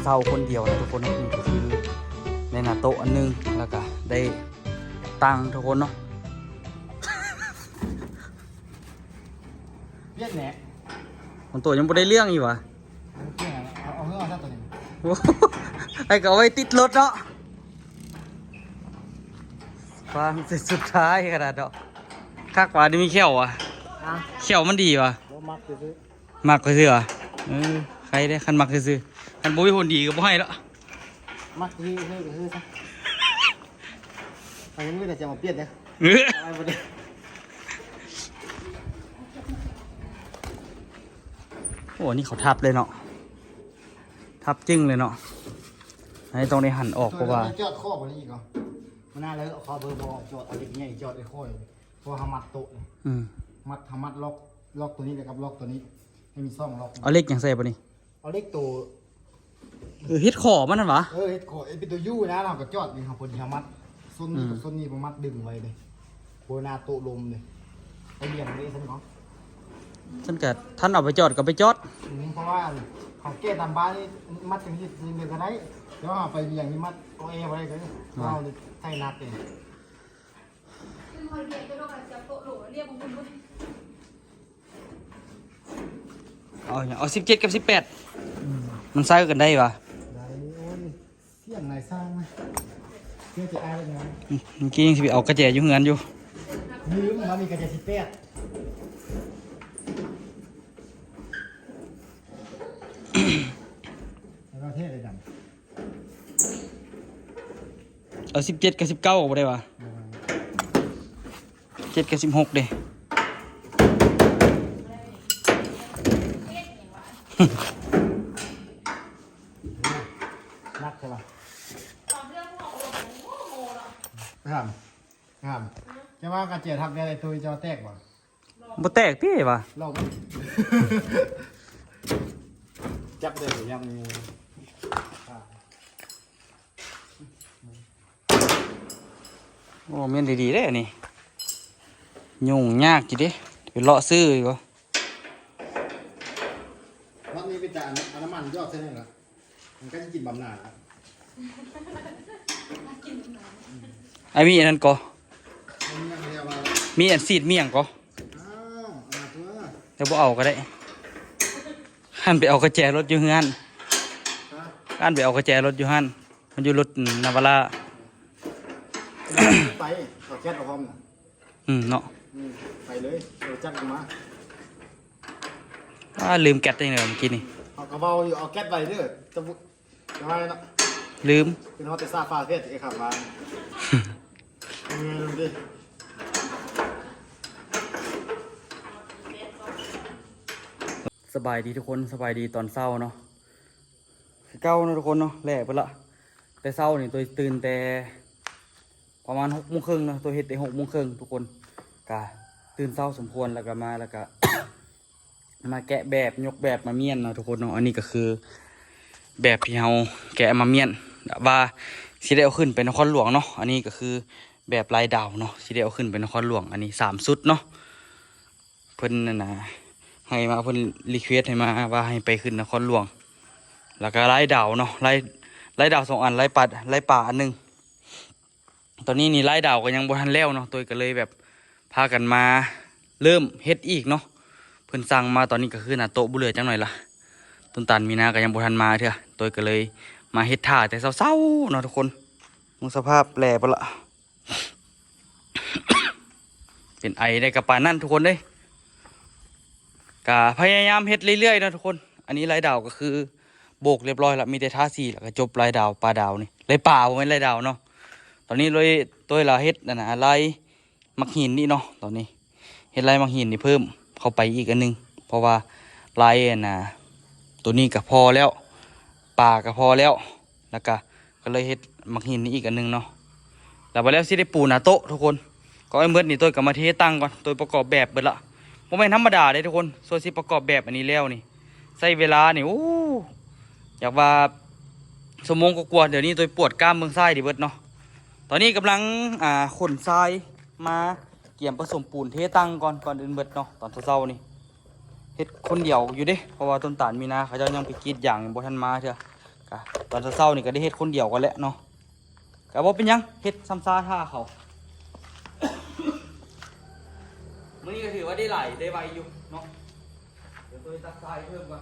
ເຊົ່າຄົນດຽວນະທຸກຄົນເນາະ. ນີ້ກໍຄືໄດ້ໜ້າໂຕະອັນໜຶ່ງ ແລ້ວກໍໄດ້ຕັ່ງທຸກຄົນເນາະ. ວຽກແໜ້ ມັນໂຕະຍັງບໍ່ໄດ້ເລື່ອງຢູ່ຫວາ? ເອົາ ເອົາເຮືອມາຊະໂຕນີ້. ໂອ້ ໄອ້ກໍເອົາໄວ້ຕິດລົດເນາະ. ຟັງເສັດສຸດທ້າຍຂະໜາດເນາະ. ຄັກຫວາ? ນີ້ມີແຂ້ວຫວາ? ຮະ? ແຂ້ວມັນດີຫວາ? ບໍ່ມັກຊື່ໆ. ມັກຊື່ໆຫວາ? ເອີ ໃຄເດ້ ຄັນມັກຊື່ໆ. ຄັນບໍ່ມີຜົນດີກໍບໍ່ໃຫ້ແລ້ວ. ມັກຄື ຄື ຄືຊະ. ເອົາ ຍັງມີແຕ່ຈະມາປ່ຽນເດ້. ເອີ ເອົາໄວ້ບໍ່ໄດ້. ໂອ້ ນີ້ເຂົາທັບເລີຍເນາະ. ທັບຈຶ່ງເລີຍເນາະ. ອັນນີ້ຕ້ອງໄດ້ຫັນອອກ ເພາະວ່າຈອດຂໍບໍ່ໄດ້ອີກເນາະ. ມັນໜ້າເລີຍ ຂໍເບີບໍ່ຈອດ ເອົາເຫຼັກໃຫຍ່ຈອດໄດ້ຂໍ. ເພາະວ່າເຮົາມັດໂຕະນີ້ ອືມ ມັດ ເຮົາມັດລັອກ ລັອກໂຕນີ້ ແລ້ວກັບລັອກໂຕນີ້ ໃຫ້ມີສອງລັອກ. ເອົາເຫຼັກຫຍັງໃສ່ບາດນີ້? ເອົາເຫຼັກໂຕ ເອີ ເຮັດຂໍມັນຫັ້ນຫວາ? ເອີ ເຮັດຂໍ ເຮັດເປັນຕົວຢູນະ. ເຮົາກໍຈອດນີ້ ເຮົາ ພໍດີເຮົາມັດ ສົ້ນນີ້ ອືມ ກັບສົ້ນນີ້ ບໍ່ມັດດຶງໄວ້ເດ້. ໂອ້ຍ ໜ້າໂຕະລົມເດ້ ໄປລຽງເດ້ຊັ້ນເນາະ. ຊັ້ນກະ ຄັນເອົາໄປຈອດກໍໄປຈອດ. ອືມ ເພາະວ່າເຮົາແກ່ຕາມບ້ານນີ້ ມັດຈັ່ງຊີ້ຈັ່ງໃດກໍໄດ້ ແຕ່ວ່າເຮົາໄປລຽງນີ້ມັດເອົາແອບໍ່ໄດ້ເດ້. ເຮົາໃສ່ໜັກເດ້. ເອົາຫຍັງ? ເອົາສິບເຈັດກັບສິບແປດ. ອືມ ມັນໃສ່ກັນໄດ້ຫວາ? ໄດ້. ໂອ້ຍ ສຽງນາຍຊ່າງນະ ເພື່ອຈະອ້າຍແລ້ວນະ. ອືມ ເມື່ອກີ້ຍັງຊິໄປເອົາກະແຈຢູ່ເຮືອນຢູ່. ລືມວ່າມີກະແຈສິບແປດ. ແລ້ວເທດໄດ້ດຳ. ເອົາສິບເຈັດກັບສິບເກົ້າກໍບໍ່ໄດ້ຫວາ? ບໍ່ໄດ້. ເຈັດກັບສິບຫົກເດ້. ໜັກແທ້ຫວາ? ຖາມ ຖາມ ຈະວ່າກະແຈທັບແນວໃດໂຕ ຈະວ່າແຕກບໍ່? ບໍ່ແຕກຕິຫວາ? ລອງ ຈັບໄດ້ບໍ່ຍັງຢູ່. ໂອ້ ແມ່ນດີໆເດ້ນີ້ ຫຍຸ້ງຍາກຢູ່ເດ້ ໄປເລາະຊື້ຢູ່ບໍ່? ວັນນີ້ໄປຈາກ ເອົານ້ຳມັນຢອດໃສ່ນີ້ລະ ມັນກໍຈະກິນບຳໜາລະ. ໄອ້ມີອັນນັ້ນກໍ ມີອັນສີດ ມີຫຍັງກໍ ອ້າວ ເອົາມາຕົວະ. ແຕ່ບໍ່ເອົາກໍໄດ້ ຫັ້ນໄປເອົາກະແຈລົດຢູ່ເຮືອນ. ຮະ? ຫັ້ນໄປເອົາກະແຈລົດຢູ່ຫັ້ນ ມັນຢູ່ລົດນາວາລາ. ໄປ ເອົາແກັດເອົາຄອມນະ. ອືມ ເນາະ ອືມ ໄປເລີຍ ເອົາຈັກອອກມາ. ອ້າ ລືມແກັດເດ້ເມື່ອກີ້ນີ້. ເຮົາກໍເວົ້າຢູ່ ເອົາແກັດໄວ້ເດີ ແຕ່ບໍ່ ແຕ່ວ່າເນາະ ລືມ ຄືເຮົາແຕ່ຊາຟ້າເທດໄອ້ຄຳວ່າ ເອີ ດູດິ. ສະບາຍດີທຸກຄົນ ສະບາຍດີຕອນເຊົ້າເນາະ. ຄືເກົ່າເນາະທຸກຄົນເນາະ ແລ້ວເບິດລະ. ແຕ່ເຊົ້ານີ້ໂຕຍຕື່ນແຕ່ປະມານຫົກໂມງເຄິ່ງເນາະ ໂຕຍເຮັດແຕ່ຫົກໂມງເຄິ່ງທຸກຄົນ. ກະຕື່ນເຊົ້າສົມຄວນ ແລ້ວກະມາ ແລ້ວກະມາແກະແບບ ຍົກແບບມາມ້ຽນເນາະທຸກຄົນເນາະ. ອັນນີ້ກະຄືແບບທີ່ເຮົາແກະມາມ້ຽນ ແບບວ່າຊິໄດ້ເອົາຂຶ້ນໄປນະຄອນຫຼວງເນາະ. ອັນນີ້ກະຄືແບບລາຍດາວເນາະ ຊິໄດ້ເອົາຂຶ້ນໄປນະຄອນຫຼວງ. ອັນນີ້ສາມຊຸດເນາະ. ເພິ່ນນັ້ນນະ ໃຫ້ມາ ເພິ່ນຣີເຄວສໃຫ້ມາວ່າໃຫ້ໄປຂຶ້ນນະຄອນຫຼວງ. ແລ້ວກະລາຍດາວເນາະ ລາຍ ລາຍດາວສອງອັນ ລາຍປາ ລາຍປາອັນໜຶ່ງ. ຕອນນີ້ນີ້ລາຍດາວກໍຍັງບໍ່ທັນແລ້ວເນາະ ໂຕຍກໍເລີຍແບບພາກັນມາເລີ່ມເຮັດອີກເນາະ. ເພິ່ນສັ່ງມາຕອນນີ້ກໍຄືໜ້າໂຕະບໍ່ເຫຼືອຈັກໜ້ອຍລະ. ຕົ້ນຕານມີນາກໍຍັງບໍ່ທັນມາເທື່ອ ໂຕຍກໍເລີຍມາເຮັດຖ້າແຕ່ເຊົ້າໆເນາະທຸກຄົນ. ເບິ່ງສະພາບແຫຼປະລະ. ເປັນໄອໄດ້ກະປານນັ້ນທຸກຄົນເດ້. ກະພະຍາຍາມເຮັດເລື້ອຍໆເນາະທຸກຄົນ. ອັນນີ້ລາຍດາວກໍຄືໂບກລຽບຮ້ອຍລະ ມີແຕ່ທາສີລະກະຈົບ. ລາຍດາວ ປາດາວນີ້ ລາຍປາ ບໍ່ແມ່ນລາຍດາວເນາະ. ຕອນນີ້ໂຕຍ ໂຕຍລະເຮັດອັນນະ ລາຍໝາກຫີນນີ້ເນາະ. ຕອນນີ້ເຮັດລາຍໝາກຫີນນີ້ເພີ່ມເຂົ້າໄປອີກອັນໜຶ່ງ ເພາະວ່າລາຍອັນນະ ໂຕນີ້ກະພໍແລ້ວ ປາກະພໍແລ້ວ ແລ້ວກະ ກໍເລີຍເຮັດໝາກຫີນນີ້ອີກອັນໜຶ່ງເນາະ. ແລ້ວບັດແລ້ວຊິໄດ້ປູໜ້າໂຕະທຸກຄົນ. ກໍໄອ້ເໝິດນີ້ໂຕຍກໍມາເທຕັ້ງກ່ອນ ໂຕຍປະກອບແບບເບິດລະ. ບໍ່ແມ່ນທຳມະດາເດ້ທຸກຄົນ ສ່ວນຊິປະກອບແບບອັນນີ້ແລ້ວນີ້ ໃຊ້ເວລານີ້ ໂອ້ ຢາກວ່າຊົ່ວໂມງກວ່າໆ. ດຽວນີ້ໂຕຍປວດກ້າມເບື້ອງຊ້າຍເບິດເນາະ. ຕອນນີ້ກຳລັງ ອ່າ ຂົນຊາຍມາກຽມປະສົມປູນເທຕັ້ງກ່ອນ ກ່ອນອື່ນເບິດເນາະ. ຕອນເຊົ້າໆນີ້ ເຮັດຄົນດຽວຢູ່ເດ້ ເພາະວ່າຕົ້ນຕານມີນາເຂົາເຈົ້າຍັງໄປກຣີດຢາງ ຍັງບໍ່ທັນມາເທື່ອ. ກ ກະຕອນເຊົ້າໆນີ້ກະໄດ້ເຮັດຄົນດຽວກ່ອນແຫຼະເນາະ ກະບໍ່ເປັນຫຍັງ ເຮັດຊ່ຳຊາຖ້າເຂົາ. ມື້ນີ້ກະຖືວ່າໄດ້ຫຼາຍໄດ້ໄວຢູ່ເນາະ ດຽວໂຕຕັກຊາຍເພີ່ມກ່ອນ.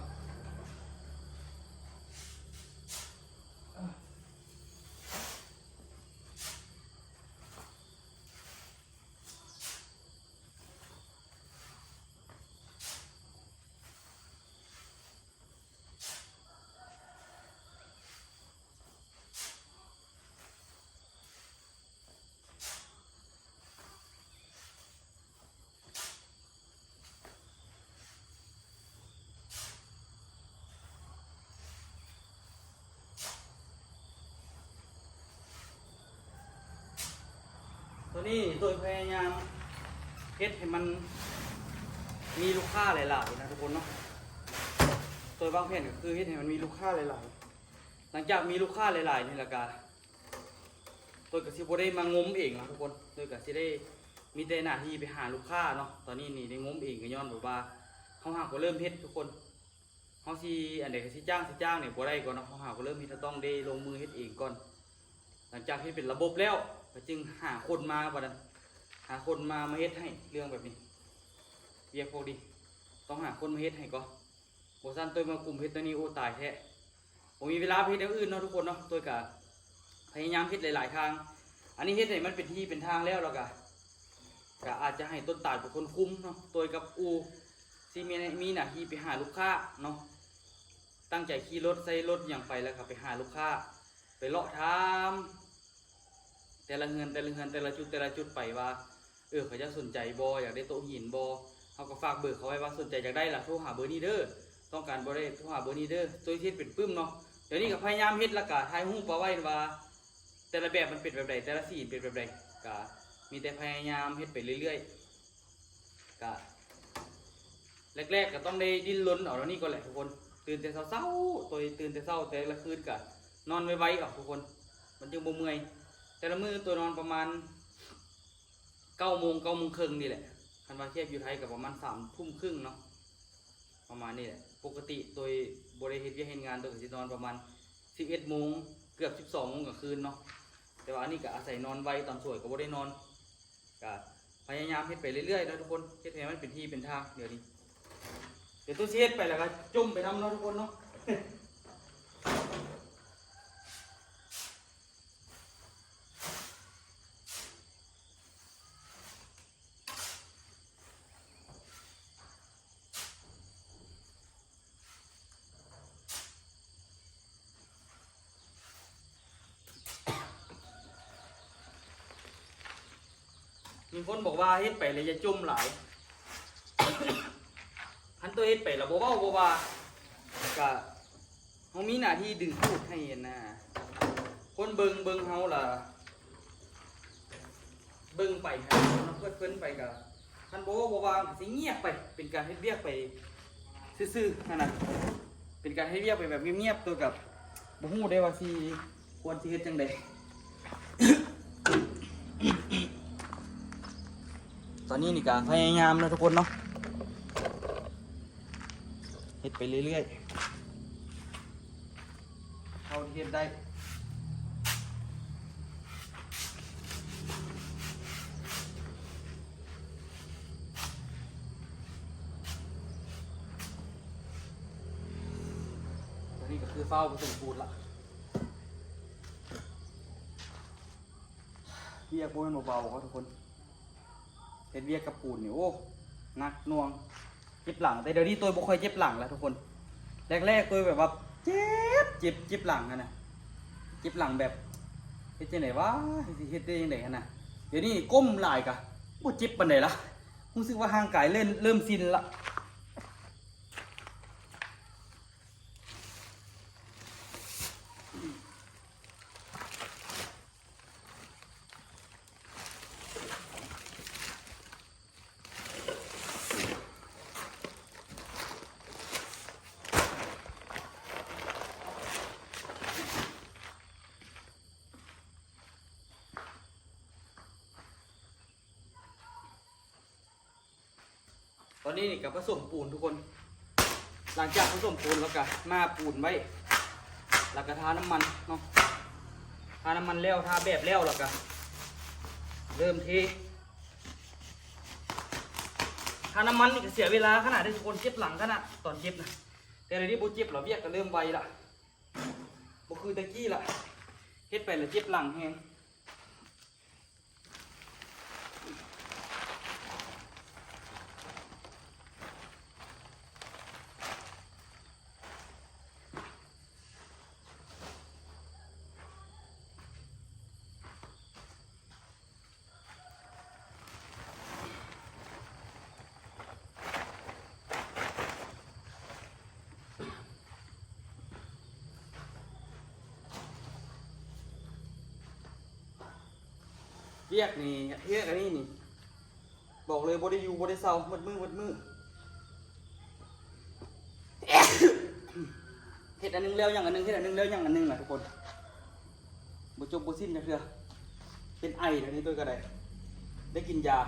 ໂຕນີ້ໂຕພະຍາຍາມເຮັດໃຫ້ມັນມີລູກຄ້າຫຼາຍໆນະທຸກຄົນເນາະ. ໂຕວາງແຜນກະຄືເຮັດໃຫ້ມັນມີລູກຄ້າຫຼາຍໆ. ຫຼັງຈາກມີລູກຄ້າຫຼາຍໆນີ້ລະກະ ໂຕຍກະຊິບໍ່ໄດ້ມາງົມເອງລະທຸກຄົນ ໂຕຍກະຊິໄດ້ມີແຕ່ໜ້າທີ່ໄປຫາລູກຄ້າເນາະ. ຕອນນີ້ນີ້ໄດ້ງົມເອງກະຍ້ອນແບບວ່າເຮົາຫາກະເລີ່ມເຮັດທຸກຄົນ ເຮົາຊິອັນໃດກະຊິຈ້າງ ຊິຈ້າງນີ້ບໍ່ໄດ້ກ່ອນເນາະ ເຮົາຫາກະເລີ່ມເຮັດ ເຮົາຕ້ອງໄດ້ລົງມືເຮັດເອງກ່ອນ. ຫຼັງຈາກເຮັດເປັນລະບົບແລ້ວ ກະຈຶ່ງຫາຄົນມາ ບາດນັ້ນຫາຄົນມາ ມາເຮັດໃຫ້ເລື່ອງແບບນີ້ ວຽກພວກນີ້ຕ້ອງຫາຄົນມາເຮັດໃຫ້ກ່ອນ. ບໍ່ຊັ້ນໂຕຍມາກຸມເຮັດແນວນີ້ ໂອ້ ຕາຍແທ້ ບໍ່ມີເວລາໄປເຮັດແນວອື່ນເນາະທຸກຄົນເນາະ. ໂຕຍກະພະຍາຍາມເຮັດຫຼາຍໆທາງ ອັນນີ້ເຮັດໃຫ້ມັນເປັນທີ່ເປັນທາງແລ້ວ ແລ້ວກະ ກະອາດຈະໃຫ້ຕົ້ນຕານເປັນຄົນຄຸມເນາະ. ໂຕຍກັບອູ່ຊິມີ ມີໜ້າທີ່ໄປຫາລູກຄ້າເນາະ ຕັ້ງໃຈຂີ່ລົດ ໃຊ້ລົດຫຍັງໄປ ແລ້ວກະໄປຫາລູກຄ້າ ໄປເລາະຖາມ ແຕ່ລະເຮືອນ ແຕ່ລະເຮືອນ ແຕ່ລະຈຸດ ແຕ່ລະຈຸດໄປວ່າ ເອີ ເຂົາເຈົ້າສົນໃຈບໍ່ ຢາກໄດ້ໂຕະຫີນບໍ່. ເຮົາກະຝາກເບີເຂົາໄວ້ວ່າ ສົນໃຈຢາກໄດ້ລະໂທຫາເບີນີ້ເດີ ຕ້ອງການບໍ່ໄດ້ໂທຫາເບີນີ້ເດີ. ໂຕຍເຮັດເປັນປຶ້ມເນາະ. ດຽວນີ້ກະພະຍາຍາມເຮັດ ລະກະຖ່າຍຮູບມາໄວ້ວ່າ ແຕ່ລະແບບມັນເປັນແບບໃດ ແຕ່ລະສີເປັນແບບໃດ ກະມີແຕ່ພະຍາຍາມເຮັດໄປເລື້ອຍໆ. ກະແລກໆກະຕ້ອງໄດ້ດີ້ນລົນເອົາແນວນີ້ກ່ອນແຫຼະທຸກຄົນ. ຕື່ນແຕ່ເຊົ້າໆ ໂຕຍຕື່ນແຕ່ເຊົ້າ ແຕ່ລະຄືນກະນອນໄວໆເອົາທຸກຄົນ ມັນຈຶ່ງບໍ່ເມື່ອຍ. ແຕ່ລະມື້ໂຕຍນອນປະມານເກົ້າໂມງ ເກົ້າໂມງເຄິ່ງນີ້ແຫຼະ. ຄັນວ່າທຽບຢູ່ໄທກະປະມານສາມທຸ່ມເຄິ່ງເນາະ ປະມານນີ້ແຫຼະ. ປົກກະຕິໂຕຍບໍ່ໄດ້ເຮັດວຽກເຮັດງານ ໂຕຍກະຊິນອນປະມານສິບເອັດໂມງ ເກືອບສິບສອງໂມງກາງຄືນເນາະ. ແຕ່ວ່າອັນນີ້ກະອາໄສນອນໄວ ຕອນສວຍກະບໍ່ໄດ້ນອນ ກະພະຍາຍາມເຮັດໄປເລື້ອຍໆເນາະທຸກຄົນ ເຮັດໃຫ້ມັນເປັນທີ່ເປັນທາງ. ດຽວນີ້ ດຽວໂຕຊິເຮັດໄປ ລະກະຈົ່ມໄປນຳເນາະທຸກຄົນເນາະ. ມີຄົນບອກວ່າເຮັດໄປແລ້ວຢ່າຈົ່ມຫຼາຍ ຄັນໂຕເຮັດໄປແລ້ວບໍ່ເວົ້າບໍ່ວ່າ ກະເຮົາມີໜ້າທີ່ດຶງດູດໃຫ້ຫັ້ນນະ ຄົນເບິ່ງ ເບິ່ງເຮົາລະ ເບິ່ງໄປຫັ້ນນະ ເພີດເພີນໄປກະ ຄັນບໍ່ເວົ້າບໍ່ວ່າກະຊິງຽບໄປ ເປັນການເຮັດວຽກໄປຊື່ໆຫັ້ນນະ ເປັນການເຮັດວຽກໄປແບບງຽບໆ. ໂຕຍກະບໍ່ຮູ້ເດ້ວ່າຊິ ຄວນຊິເຮັດຈັ່ງໃດ. ຕອນນີ້ນີ້ກະພະຍາຍາມເນາະທຸກຄົນເນາະ ເຮັດໄປເລື້ອຍໆ ເທົ່າທີ່ເຮັດໄດ້. ຕອນນີ້ກະຄືຟ້າວປະສົມປູນລະ ວຽກບໍ່ແມ່ນວ່າເບົາເນາະທຸກຄົນ ເຮັດວຽກກັບປູນນີ້ ໂອ້ ໜັກໜ່ວງ ເຈັບຫຼັງ. ແຕ່ດຽວນີ້ໂຕຍບໍ່ຄ່ອຍເຈັບຫຼັງລະທຸກຄົນ ແລກໆໂຕຍແບບວ່າເຈັບ ເຈັບ ເຈັບຫຼັງຫັ້ນນະ ເຈັບຫຼັງແບບ ເຮັດຈັ່ງໃດວະ ຊິເຮັດໄດ້ຈັ່ງໃດຫັ້ນນະ. ດຽວນີ້ກົ້ມຫຼາຍກະບໍ່ເຈັບປານໃດລະ ຮູ້ສຶກວ່າຮ່າງກາຍເລີ່ມ ເລີ່ມຊິນລະ. ຕອນນີ້ນີ້ກະປະສົມປູນທຸກຄົນ ຫຼັງຈາກປະສົມປູນແລ້ວກະມ້າປູນໄວ້ ແລ້ວກໍທານ້ຳມັນເນາະ ທານ້ຳມັນແລ້ວ ທາແບບແລ້ວ ແລ້ວກໍເລີ່ມເທ ທານ້ຳມັນນີ້ກໍເສຍເວລາຂະໜາດເດ້ທຸກຄົນ ເຈັບຫຼັງຂະໜາດຕອນເກັບນະ ແຕ່ດຽວນີ້ບໍ່ເຈັບລະ ວຽກກໍເລີ່ມໄວລະ ບໍ່ຄືແຕ່ກີ້ລະ ເຮັດໄປລະເຈັບຫຼັງແຮງ. ວຽກນີ້ ວຽກອັນນີ້ນີ້ ບອກເລີຍບໍ່ໄດ້ຢູ່ບໍ່ໄດ້ເຊົາ ໝົດມື້ໝົດມື້ ເຮັດອັນໜຶ່ງແລ້ວຍັງອັນໜຶ່ງ ເຮັດອັນໜຶ່ງແລ້ວຍັງອັນໜຶ່ງລະທຸກຄົນ ບໍ່ຈົບບໍ່ສິ້ນຈັກເທື່ອ ເປັນໄອແລ້ວນີ້ ໂຕກໍໄດ້ ໄດ້ກິນຢາ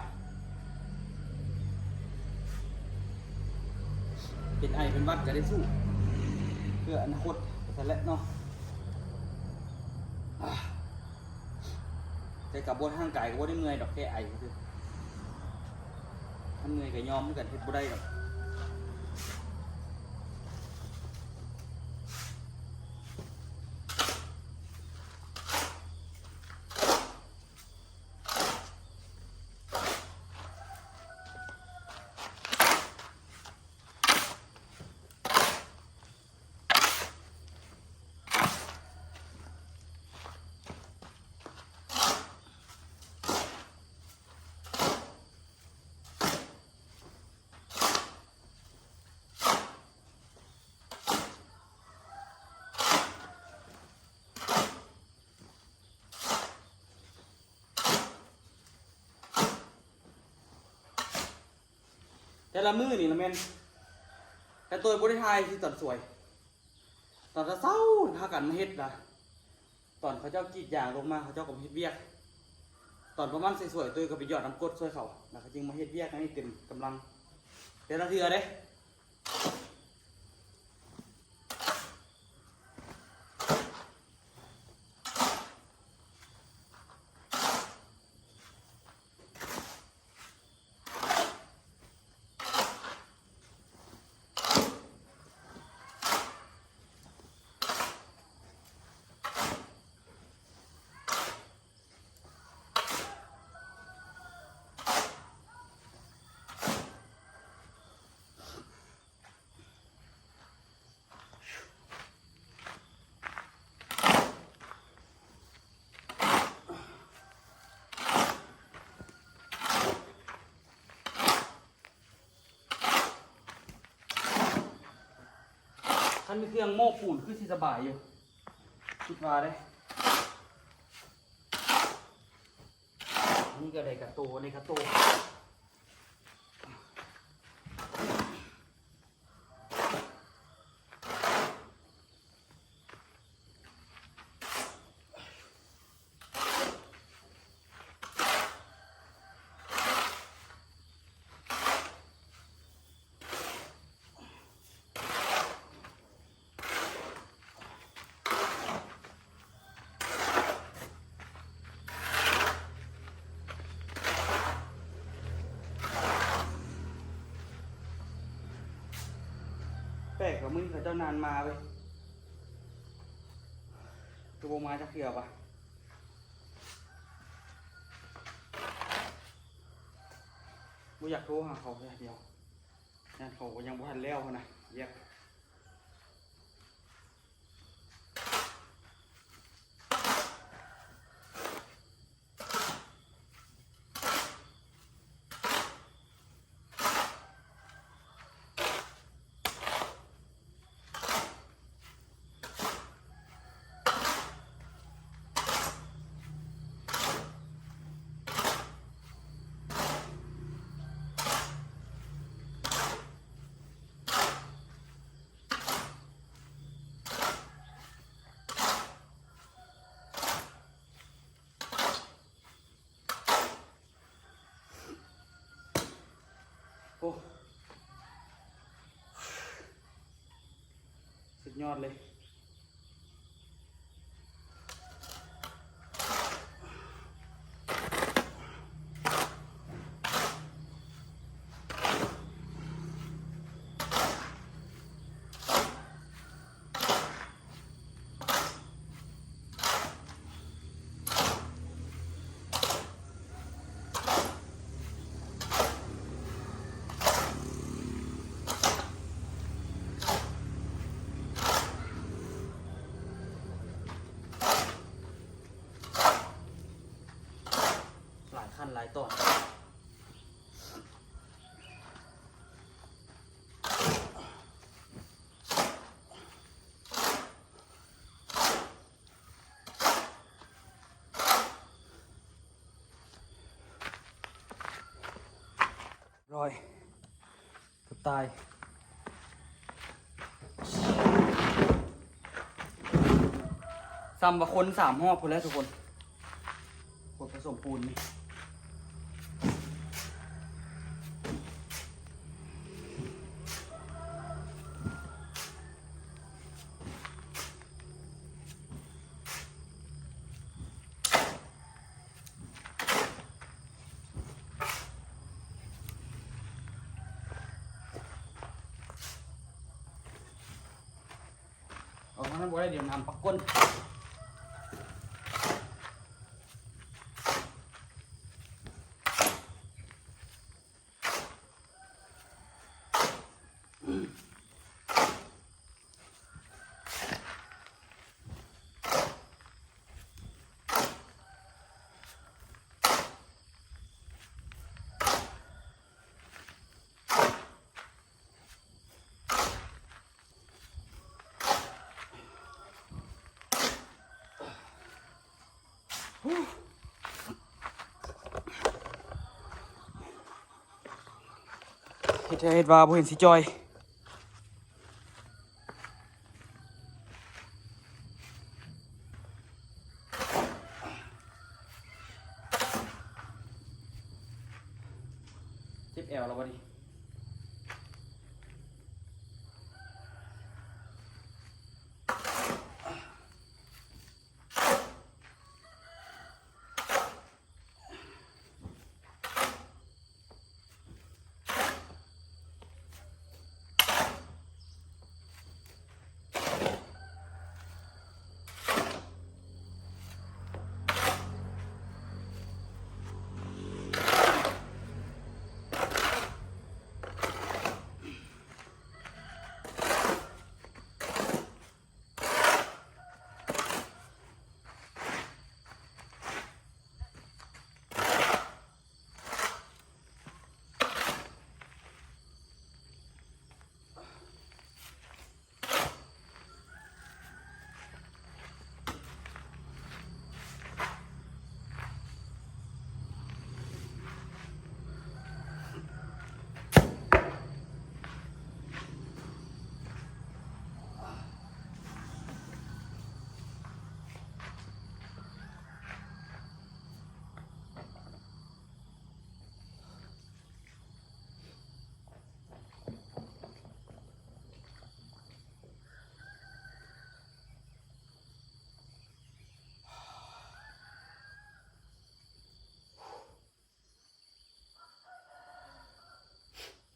ເປັນໄອເປັນຫວັດກໍໄດ້ສູ້ ເພື່ອອະນາຄົດ ວ່າຊັ້ນແຫຼະເນາະ ອາ ແຕ່ກໍບໍ່ ຮ່າງກາຍກໍບໍ່ໄດ້ເມື່ອຍດອກ ແຄ່ໄອຊື່ ຄັນເມື່ອຍກໍຍອມຄືກັນ ເຮັດບໍ່ໄດ້ດອກ. ແຕ່ລະມື້ນີ້ລະແມ່ນ ແຕ່ໂຕຍບໍ່ໄດ້ຖ່າຍຄືຕອນສວຍ ຕອນເຊົ້າໆພາກັນມາເຮັດລະ ຕອນເຂົາເຈົ້າກຣີດຢາງລົງມາ ເຂົາເຈົ້າກໍມາເຮັດວຽກ ຕອນປະມານສວຍໆ ໂຕຍກໍໄປຢອດນ້ຳກົດຊ່ວຍເຂົາ ລະເຂົາຈຶ່ງມາເຮັດວຽກໃຫ້ເຕັມກຳລັງ ແຕ່ລະເທື່ອເດ້. ຄັນມີເຄື່ອງໂມ້ປູນຄືຊິສະບາຍຢູ່ ຄິດວ່າເດ້ ນີ້ກໍໄດ້ກະໂຕ ໄດ້ກະໂຕ. ແປກວ່າມື້ນີ້ເຂົາເຈົ້ານານມາເວີຍ ຄືບໍ່ມາຈັກເທື່ອວະ ບໍ່ຢາກໂທຫາເຂົາເທື່ອດຽວ ຢ້ານເຂົາກໍຍັງບໍ່ທັນແລ້ວຫັ້ນນະ ວຽກ. ໂອ້ ສຸດຍອດເລີຍ. ຕໍ່ ຮ້ອຍ ເກືອບຕາຍ ສ່ຳວ່າຄົນສາມຮອບພຸ້ນແຫຼະທຸກຄົນ ຄົນປະສົມປູນນີ້. ເອົາທາງນັ້ນບໍ່ໄດ້ ດຽວນ້ຳປັກກົ້ນ. ເຮັດແທ້ເຮັດວ່າບໍ່ເຫັນຊິຈ່ອຍ. ເຈັບແອວແລ້ວບໍ່ນີ້?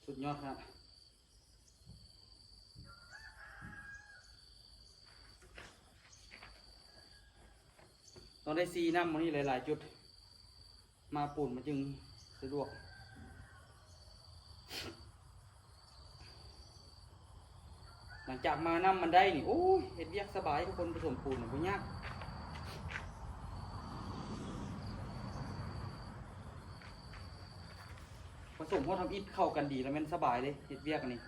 ສຸດຍອດຂະໜາດ. ຕ້ອງໄດ້ຊີນ້ຳໝ່ອງນີ້ຫຼາຍໆຈຸດ ມາປູນມັນຈຶ່ງສະດວກ. ຫຼັງຈາກມານ້ຳມັນໄດ້ນີ້ ໂອ້ຍ ເຮັດວຽກສະບາຍ ທຸກຄົນ ປະສົມປູນບໍ່ຍາກ. ປະສົມຮອດທຳອິດເຂົ້າກັນດີ ລະແມ່ນສະບາຍເດ້ ເຮັດວຽກອັນນີ້.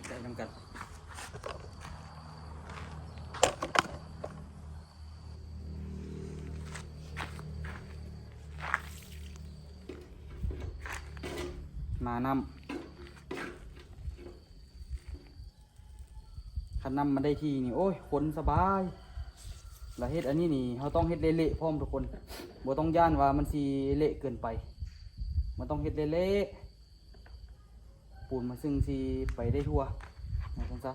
ໃສ່ນຳກັນ ມານ້ຳ. ຄັນນ້ຳມັນໄດ້ທີ່ນີ້ ໂອ້ຍ ຄົນສະບາຍ. ລະເຮັດອັນນີ້ນີ້ ເຮົາຕ້ອງເຮັດເລະໆພ້ອມທຸກຄົນ ບໍ່ຕ້ອງຢ້ານວ່າມັນຊິເລະເກີນໄປ. ມັນຕ້ອງເຮັດເລະໆ ປູນມັນຈຶ່ງຊິໄປໄດ້ທົ່ວ ວ່າຊັ້ນຊະ.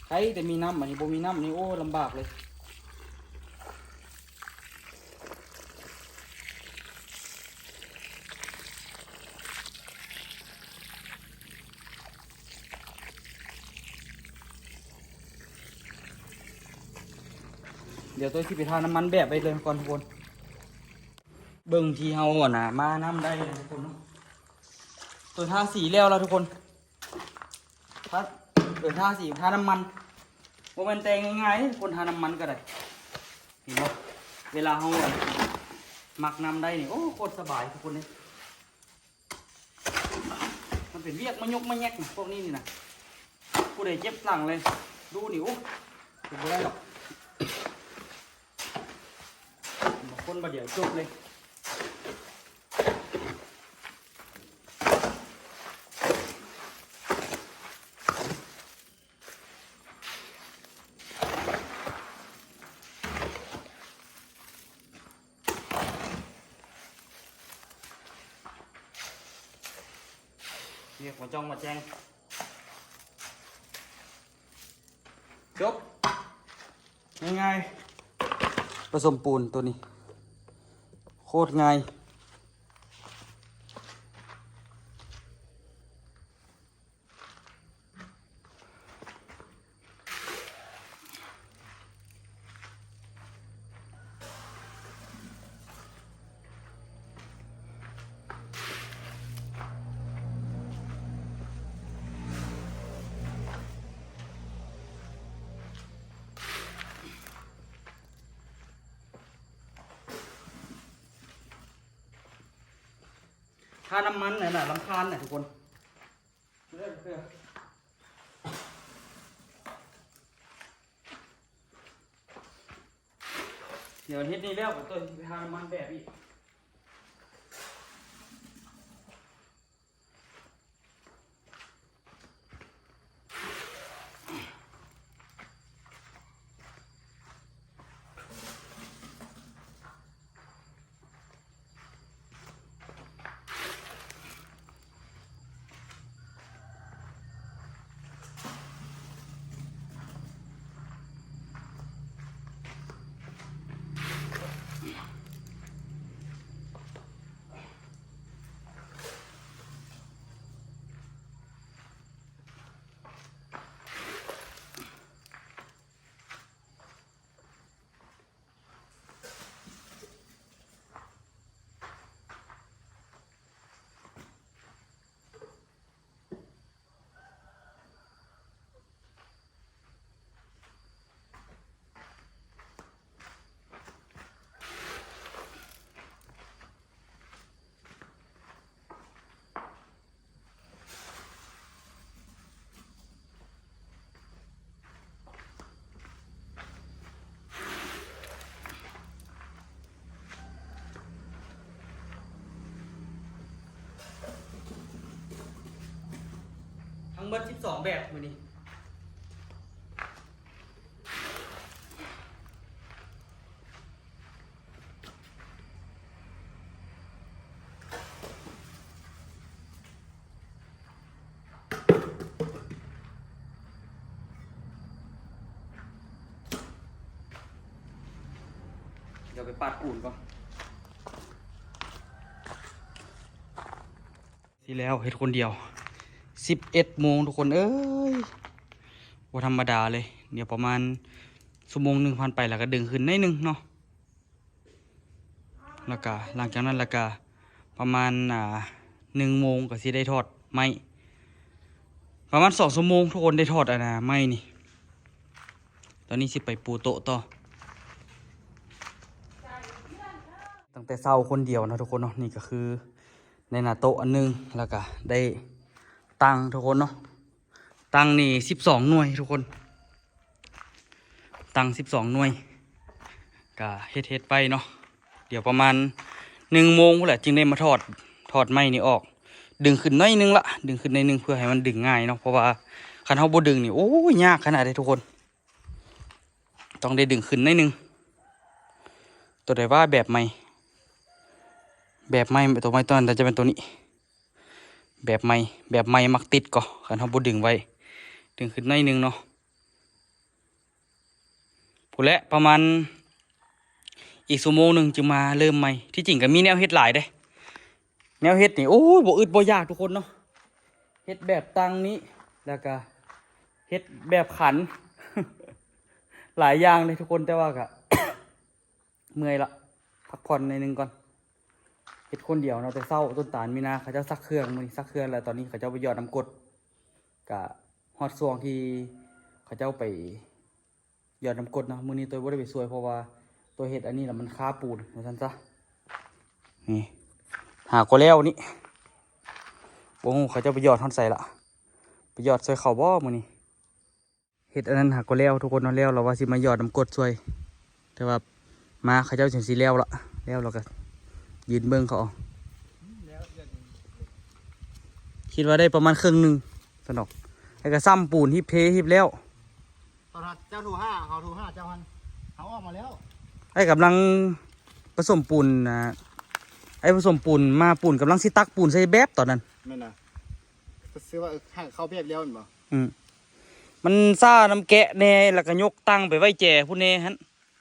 ໃຜແຕ່ມີນ້ຳ ອັນນີ້ບໍ່ມີນ້ຳນີ້ ໂອ້ ລຳບາກເລີຍ. ດຽວໂຕຊິໄປທານ້ຳມັນແບບໄວ້ເລີຍກ່ອນທຸກຄົນ. ເບິ່ງທີ່ເຮົາ ອັນນ່າ ມານ້ຳໄດ້ເລີຍທຸກຄົນເນາະ. ໂຕທາສີແລ້ວລະທຸກຄົນ. ທາ ເອີ ທາສີ ທານ້ຳມັນ ບໍ່ແມ່ນແຕ່ງງ່າຍໆເດ້ ຄົນທານ້ຳມັນກໍໄດ້ ເຫັນບໍ່? ເວລາເຮົາໝັກນ້ຳໄດ້ນີ້ ໂອ້ ໂຄດສະບາຍທຸກຄົນເດ້. ມັນເປັນວຽກມາຍົກມາແຍກພວກນີ້ນີ້ນະ ຜູ້ໃດເຈັບຫຼັງເລີຍ ດູນີ້ ໂອ້ ເຮັດບໍ່ໄດ້ດອກ. ບາງຄົນບາດດຽວຈົບເລີຍ. ວຽກມາຈ້ອງມາແຈ້ງ ຈົບ ງ່າຍໆ. ປະສົມປູນໂຕນີ້ໂຄດງ່າຍ. ຄ່ານ້ຳມັນນັ້ນນະ ລຳຄານນະທຸກຄົນ. ດຽວເຮັດນີ້ແລ້ວ ກໍຕ້ອງໄປຫານ້ຳມັນແບບອີກ. ທັງເບິດສິບສອງແບບມື້ນີ້. ດຽວໄປປາດປູນກ່ອນ. ຊິແລ້ວເຮັດຄົນດຽວ ສິບເອັດໂມງທຸກຄົນເອີຍ ບໍ່ທຳມະດາເລີຍ. ດຽວປະມານຊົ່ວໂມງໜຶ່ງຜ່ານໄປ ແລ້ວກໍດຶງຂຶ້ນໜ້ອຍໜຶ່ງເນາະ ແລ້ວກໍຫຼັງຈາກນັ້ນ ແລ້ວກໍປະມານ ອ່າ ໜຶ່ງໂມງກໍຊິໄດ້ຖອດໄມ້ ປະມານສອງຊົ່ວໂມງທຸກຄົນ ໄດ້ຖອດ ອັນນ່າ ໄມ້ນີ້. ຕອນນີ້ຊິໄປປູໂຕະຕໍ່ ຕັ້ງແຕ່ເຊົ້າຄົນດຽວເນາະທຸກຄົນເນາະ. ນີ້ກໍຄື ໄດ້ໜ້າໂຕະອັນໜຶ່ງ ແລ້ວກະໄດ້ຕັ່ງທຸກຄົນເນາະ. ຕັ່ງນີ້ສິບສອງໜ່ວຍທຸກຄົນ ຕັ່ງສິບສອງໜ່ວຍ ກະເຮັດໆໄປເນາະ. ດຽວປະມານໜຶ່ງໂມງພຸ້ນແຫຼະ ຈຶ່ງໄດ້ມາຖອດ ຖອດໄມ້ນີ້ອອກ ດຶງຂຶ້ນໜ້ອຍໜຶ່ງລະ ດຶງຂຶ້ນໜ້ອຍໜຶ່ງ ເພື່ອໃຫ້ມັນດຶງງ່າຍເນາະ. ເພາະວ່າຄັນເຮົາບໍ່ດຶງນີ້ ໂອ້ຍ ຍາກຂະໜາດເດທຸກຄົນ. ຕ້ອງໄດ້ດຶງຂຶ້ນໜ້ອຍໜຶ່ງ. ໂຕໃດວ່າແບບໃໝ່ ແບບໃໝ່ ໂຕໃໝ່ ໂຕນັ້ນຈະແມ່ນໂຕນີ້ ແບບໃໝ່ ແບບໃໝ່ມັກຕິດກໍ ຄັນເຮົາບໍ່ດຶງໄວ້ ດຶງຂຶ້ນໜ້ອຍໜຶ່ງເນາະ. ພຸ້ນແຫຼະ ປະມານອີກຊົ່ວໂມງໜຶ່ງຈຶ່ງມາເລີ່ມໃໝ່. ທີ່ຈິງກໍມີແນວເຮັດຫຼາຍເດ້. ແນວເຮັດນີ້ ໂອ້ຍ ບໍ່ອຶດບໍ່ຢາກທຸກຄົນເນາະ. ເຮັດແບບຕັ່ງນີ້ ແລ້ວກໍເຮັດແບບຂັນ ຫຼາຍຢ່າງເລີຍທຸກຄົນ. ແຕ່ວ່າກໍເມື່ອຍລະ ພັກຜ່ອນໜ້ອຍໜຶ່ງກ່ອນ. ເຮັດຄົນດຽວເນາະ ແຕ່ເຊົ້າ. ຕົ້ນຕານມີນາເຂົາເຈົ້າຊັກເຄື່ອງ ມື້ນີ້ຊັກເຄື່ອງ ແລ້ວຕອນນີ້ເຂົາເຈົ້າໄປຢອດນ້ຳກົດ. ກະຮອດຊ່ວງທີ່ເຂົາເຈົ້າໄປ ຢອດນ້ຳກົດເນາະ. ມື້ນີ້ໂຕບໍ່ໄດ້ໄປຊ່ວຍ ເພາະວ່າໂຕເຮັດອັນນີ້ລະມັນຄາປູນ ວ່າຊັ້ນຊະ. ນີ້ ຫາກໍແລ້ວນີ້ ບໍ່ຮູ້ເຂົາເຈົ້າໄປຢອດຮອດໃສລະ. ໄປຢອດຊ່ວຍເຂົາບໍ່ມື້ນີ້? ເຮັດອັນນັ້ນຫາກໍແລ້ວທຸກຄົນເນາະ. ແລ້ວລະວ່າຊິມາຢອດນ້ຳກົດຊ່ວຍ ແຕ່ວ່າມາເຂົາເຈົ້າຈັ່ງຊິແລ້ວລະ. ແລ້ວລະກໍຢືນເບິ່ງເຂົາເອົາ. ຄິດວ່າໄດ້ປະມານເຄິ່ງໜຶ່ງຊັ້ນດອກ. ແລ້ວກໍຊ້ຳປູນຮີບເທຮີບແລ້ວ. ເຂົາ ເຈົ້າໂທຫາ ເຂົາໂທຫາເຈົ້າຫັ້ນ ເຮົາອອກມາແລ້ວ. ອ້າຍກຳລັງປະສົມປູນນະ ອ້າຍປະສົມປູນມາ ປູນກຳລັງຊິຕັກປູນໃສ່ແບບຕອນນັ້ນ. ແມ່ນນະ ກໍຊື່ວ່າ ເອີ ຫາເຂົ້າແບບແລ້ວແມ່ນບໍ່? ອືມ ມັນຊ້ານຳແກະແດ່ ແລ້ວກໍຍົກຕັ່ງໄປໄວ້ແຈພຸ້ນແດ່ຫັ້ນ.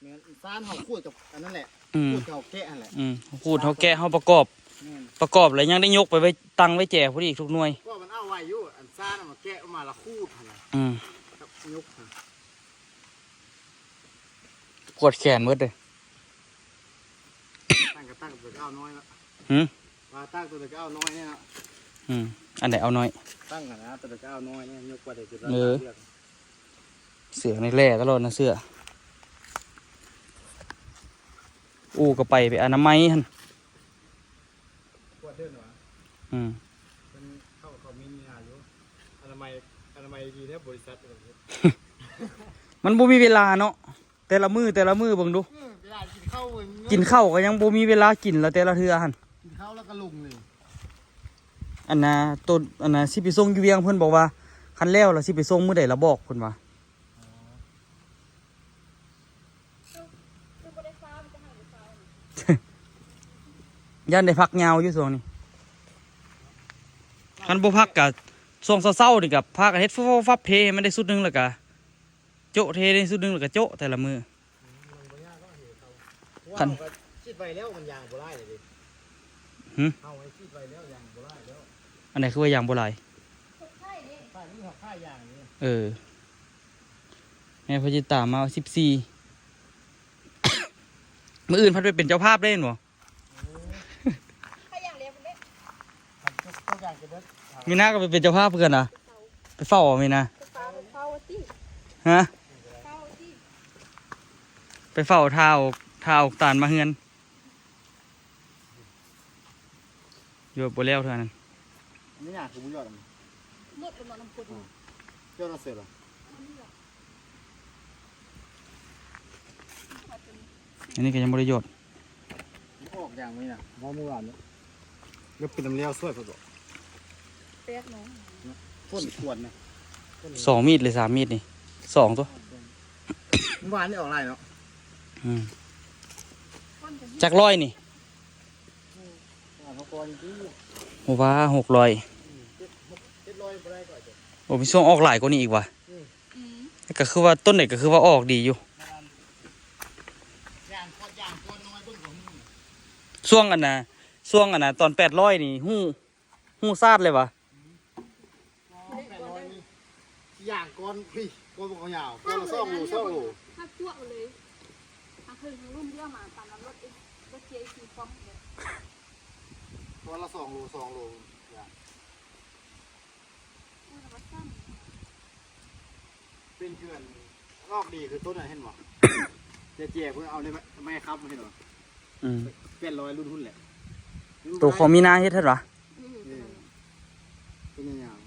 ແມ່ນ ຊ້ານເຮົາຂູດກັບອັນນັ້ນແຫຼະ. ອືມ ຂູດເຮົາແກະຫັ້ນແຫຼະ. ອືມ ຂູດເຮົາແກະ ເຮົາປະກອບ. ແມ່ນ ປະກອບແລ້ວຍັງໄດ້ຍົກໄປໄວ້ ຕັ້ງໄວ້ແຈພຸ້ນອີກທຸກໜ່ວຍ. ກໍມັນເອົາໄວ້ຢູ່ ອັນຊ້ານນະ ມາແກະອອກມາລະຂູດຫັ້ນນະ. ອືມ ແລ້ວຍົກຫັ້ນ ປວດແຂນເບິດເດ້. ຕັ້ງກໍຕັ້ງ ກໍເອົານ້ອຍລະ. ຫື? ວ່າຕັ້ງໂຕໃດກໍເອົານ້ອຍນີ້ລະ. ອືມ ອັນໃດເອົານ້ອຍ? ຕັ້ງຫັ້ນນະ ໂຕໃດກໍເອົານ້ອຍນີ້ ຍົກໄປໄດ້ຈຸດລະ. ເອີ ເສືອນີ້ແລ່ຕະຫຼອດນະ ເສືອ. ໂອ້ ກໍໄປ ໄປອະນາໄມຫັ້ນ. ກວດເດີນຫວາ? ອືມ ເພິ່ນເຂົ້າ ເຂົາມີເນຍຢູ່ ອະນາໄມ ອະນາໄມດີແທ້ບໍລິສັດ. ມັນບໍ່ມີເວລາເນາະ ແຕ່ລະມື້ ແຕ່ລະມື້ເບິ່ງດູ. ເອີ ເວລາກິນເຂົ້າ ກິນເຂົ້າກໍຍັງບໍ່ມີເວລາກິນລະ ແຕ່ລະເທື່ອຫັ້ນ. ກິນເຂົ້າແລ້ວກໍລົງເລີຍ. ອັນນະ ໂຕ ອັນນະ ຊິໄປສົ່ງຢູ່ວຽງ ເພິ່ນບອກວ່າ ຄັນແລ້ວລະຊິໄປສົ່ງມື້ໃດລະບອກ ເພິ່ນວ່າ. ອໍ ຄືບໍ່ໄດ້ຟ້າວ ມີແຕ່ໃຫ້ໄປຟ້າວ. ຢ້ານໄດ້ພັກຍາວຢູ່ຊ່ວງນີ້. ຄັນບໍ່ພັກກະຊ່ວງເຊົ້າໆນີ້ກະພາກັນເຮັດ ຟຶບ ຟັບ ເທໃຫ້ມັນໄດ້ຊຸດໜຶ່ງ ແລ້ວກະໂຈະ ເທໄດ້ຊຸດໜຶ່ງ ແລ້ວກະໂຈະແຕ່ລະມື້. ອືມ ມັນບໍ່ຍາກດອກ ເທເຂົ້າ. ຄັນ ເຮົາກໍຄິດໄວ້ແລ້ວ ມັນຢາງບໍ່ຫຼາຍເດ້. ຫື? ເຮົາໃຫ້ຄິດໄວ້ແລ້ວ ຢາງບໍ່ຫຼາຍແລ້ວ. ອັນໃດຄືວ່າຢາງບໍ່ຫຼາຍ? ຂາຍນີ້ເຮົາຂາຍຢາງນີ້. ເອີ ແມ່ພະຈິດຕາມາສິບສີ່ ມື້ອື່ນພັດໄປເປັນເຈົ້າພາບເດ້ແມ່ນບໍ່? ມີນາກໍໄປເປັນເຈົ້າພາບຄືກັນນະ. ໄປເຝົ້າ ໄປເຝົ້າບໍ່ມີນາ? ໄປເຝົ້າ ໄປເຝົ້າຕິ. ຫະ? ໄປເຝົ້າຕິ. ໄປເຝົ້າຖ້າອອກ ຖ້າອອກຕານມາເຮືອນ. ຢອດບໍ່ແລ້ວເທື່ອນັ້ນ. ອັນນີ້ຫຍັງຄືບໍ່ຢອດ? ໝົດແລ້ວເນາະ ນ້ຳກົດ. ອໍ ຢອດເອົາເສີດລະ. ອັນນີ້ກໍຍັງບໍ່ໄດ້ຢອດ. ອອກຢ່າງນີ້ນະ ບໍ່ມື້ວານນີ້. ແລ້ວເປັນນ້ຳແລ້ວຊ່ວຍເພິ່ນບໍ? ແປກເນາະ. ຝົນກວນນະ. ສອງມີດ ຫຼື ສາມມີດນີ້ ສອງຕົວະ. ມື້ວານນີ້ອອກຫຼາຍເນາະ. ອືມ ຈັກຮ້ອຍນີ້? ອືມ ເມື່ອວານຫົກຮ້ອຍ. ອືມ ເຈັດ ຫົກ ເຈັດຮ້ອຍບໍ່ໄດ້ກໍ. ໂອ້ ມີຊ່ວງອອກຫຼາຍກວ່ານີ້ອີກຫວາ? ອືມ ອືມ ກໍຄືວ່າຕົ້ນໃດກໍຄືວ່າອອກດີຢູ່. ແມ່ນ ຢ່າງ ຢ່າງກ່ອນນ້ອຍເບິ່ງກໍມີ. ຊ່ວງອັນນະ ຊ່ວງອັນນະ ຕອນແປດຮ້ອຍນີ້ ຮູ້ ຮູ້ຊາດເລີຍຫວາ? ອືມ ແປດຮ້ອຍນີ້ ຢ່າງກ່ອນ ເຮີ້ຍ ກ່ອນບໍ່ເຂົາຍາວ ກ່ອນລະສອງໂລ ສອງໂລ. ເຮົາຈວກເລີຍ ທາງເທິງທາງລຸ່ມເລື່ອມາຕາມລຳລົດເອງ ລົດເຈອີກສີ່ຄອມເລີຍ. ກ່ອນລະສອງໂລ ສອງໂລ ຢ່າງ. ເປັນເທື່ອນອອກດີຄືຕົ້ນນັ້ນ ເຫັນບໍ່? ແຈກເພິ່ນເອົາໄມ້ ໄມ້ຄ້ຳ ເຫັນບໍ່? ອືມ ແປດຮ້ອຍລຸ້ນພຸ້ນແຫຼະ. ໂຕຂອງມີນາເຮັດຫັ້ນຫວາ? ອືມ ເອີ ຕົ້ນຍາວໆ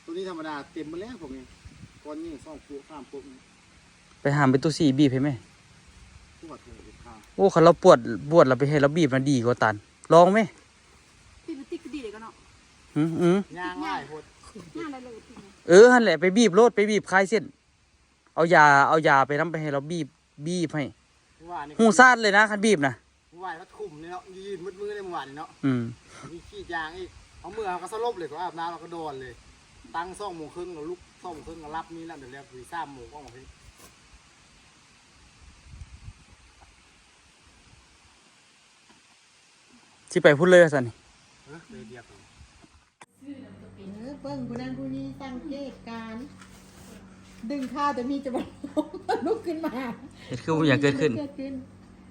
ໂຕນີ້ທຳມະດາເຕັມໝົດແລ້ວພວກນີ້ ກ້ອນນີ້ສອງປຸກ ສາມປຸກນີ້. ໄປຫາໄປຕູ້ສີບີບໃຫ້ແມ່. ປວດເລີຍຂາ. ໂອ້ ຄັນລາວປວດ ປວດລາວໄປໃຫ້ລາວບີບນະ ດີກວ່າຕານ. ລອງແມ່. ປີກມັນຕິດກໍດີເດ້ກໍເນາະ. ຫື ຫື ຍ່າງຫຼາຍໂພດ. ຍ່າງໄດ້ເລີຍຕິດ. ເອີ ຫັ້ນແຫຼະ ໄປບີບໂລດ ໄປບີບຄາຍເສັ້ນ. ເອົາຢາ ເອົາຢາໄປນຳ ໄປໃຫ້ລາວບີບ ບີບໃຫ້. ຫູຊາດເລີຍນະ ຄັນບີບນະ. ຫວາຍພັດຂຸມນີ້ເນາະ ຢືນໝົດມື້ເລີຍມື້ວານນີ້ເນາະ. ອືມ ມີຂີ້ຢາງອີກ. ເຮົາເມືອເຮົາກໍສະຫຼົບເລີຍ ກໍອາບນ້ຳ ເຮົາກໍນອນເລີຍ. ຕັ້ງສອງໂມງເຄິ່ງ ແລ້ວລຸກສອງໂມງເຄິ່ງ ກໍຫຼັບ ມີແລ້ວ ດຽວແລ້ວຕີສາມໂມງອອກມາພີ້. ຊິໄປພຸ້ນເລີຍວ່າຊັ້ນນີ້. ຮະ? ໄປດຽວ ເອີ ເບິ່ງຜູ້ນັ້ນຜູ້ນີ້ສັງເກດການ ດຶງຂາແຕ່ມີຈະບໍ່ລຸກຂຶ້ນມາ ເຮັດຄືບໍ່ມີຫຍັງເກີດຂຶ້ນ. ເກີດຂຶ້ນ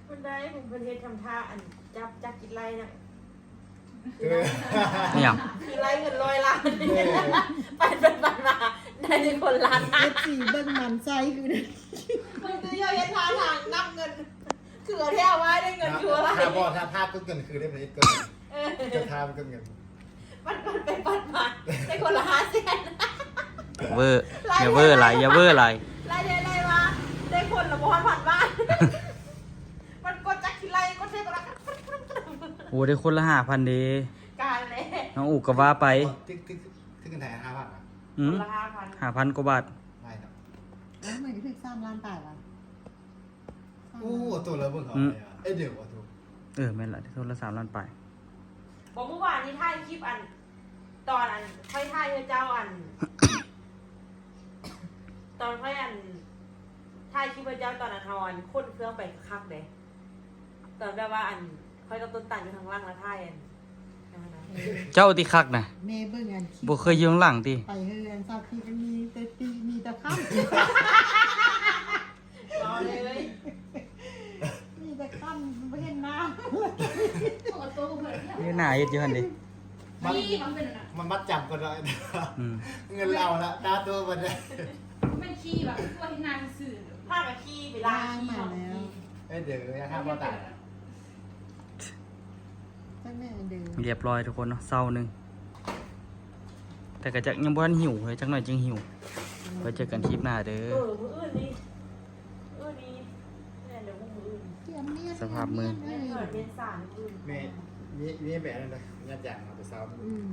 ມັນໄດ້ ເພິ່ນເຮັດທຳທ່າອັນຈັບ ຈັບກິນໄລ່ນະ. ເອີ ອີຫຍັງ? ຄືໄລ່ເງິນຮ້ອຍລ້ານ ເອີ ໄປໄປມາໄດ້ຄົນລ້ານ ເອັຟຊີເບິ່ງໝັ້ນໃສ່ຄື ມັນຄືເຮັດທ່າທາງນັບເງິນ ຄືເອົາແທ້ວ່າໄດ້ເງິນຄືວ່າຫຼາຍ ຖ້າບໍ່ ຖ້າພາບກໍເງິນຄືໄດ້ ເຮັດກໍ ເອີ ຈະຖາມກໍເງິນ ປັດໄປປັດມາໄດ້ຄົນລະຫ້າແສນ ເວີ ຢ່າເວີຫຼາຍ ຢ່າເວີຫຼາຍ ລາຍໄດ້ ລາຍວ່າໄດ້ຄົນລະບໍ່ຮອດພັນບາດ ມັນກົດຈັກຊິໄລ່ ກົດໃສ່ກໍລະ ໂອ້ ໄດ້ຄົນລະຫ້າພັນເດ້ ການແຫຼະ ນ້ອງອຸກກໍວ່າໄປ ຖືກ ຖືກ ຖືກກັນໄດ້ຫ້າພັນ ອືມ ຄົນລະຫ້າພັນ ຫ້າພັນກວ່າບາດ ຫຼາຍເນາະ ເອີ ມັນກໍຖືກສາມລ້ານປາຍວ່າ ໂອ້ ໂຕລະເບິ່ງເອົາ ອືມ ເອີ ດຽວວ່າໂຕ ເອີ ແມ່ນລະ ໂຕລະສາມລ້ານປາຍ. ບໍ່ ມື້ວານນີ້ຖ່າຍຄລິບອັນ ຕອນອັນຂ້ອຍຖ່າຍເຮືອເຈົ້າອັນ ຕອນຂ້ອຍອັນຖ່າຍຄລິບເຮືອເຈົ້າ ຕອນອັນເຮົາອັນຂົນເຄື່ອງໄປຄັກເດ້ ຕອນແບບວ່າອັນຂ້ອຍກັບຕົ້ນຕານຢູ່ທາງຫຼັງລະຖ່າຍອັນ ເຈົ້າຕິຄັກນະ ແມ່ເບິ່ງອັນຄລິບ ບໍ່ເຄີຍຢູ່ທາງຫຼັງຕິ ໄປເຮືອນຊາວພີມັນມີແຕ່ຕີ ມີແຕ່ຄຳ ເວົ້າເລີຍ ມີແຕ່ຄຳ ບໍ່ເຫັນໜ້າ ນີ້ໜ້າເຮັດຢູ່ຫັ້ນເດ້ ມັນ ມັນມັດຈຳກ່ອນເນາະ ອືມ ເງິນລາວລະ ຕາໂຕບັດນີ້ ແມ່ນຂີ້ວ່າ ຄືວ່າເຮັດໜ້າຊື່ໆ ພາກັນຂີ່ໄປລາງ ຂີ່ເນາະ ເອີ ດຽວຢ່າທຳບໍ່ຕາຍ ຈັກແມ່ເດີ ຮຽບຮ້ອຍທຸກຄົນເນາະ ເຊົ້າໜຶ່ງ ແຕ່ກໍຈັກຍັງບໍ່ທັນຫິວເລີຍ ຈັກໜ້ອຍຈຶ່ງຫິວ ໄວ້ເຈີກັນຄລິບໜ້າເດີ ເອີ ມື້ອື່ນນີ້ ມື້ນີ້ ແມ່ນເດີ ມື້ອື່ນ ສະພາບມື້ ແມ່ນເດີ ເປັນສານມື້ອື່ນ ແມ່ ມີ ມີແບບນັ້ນນະ ຍາດຢາງເອົາແຕ່ເຊົ້າ ອືມ.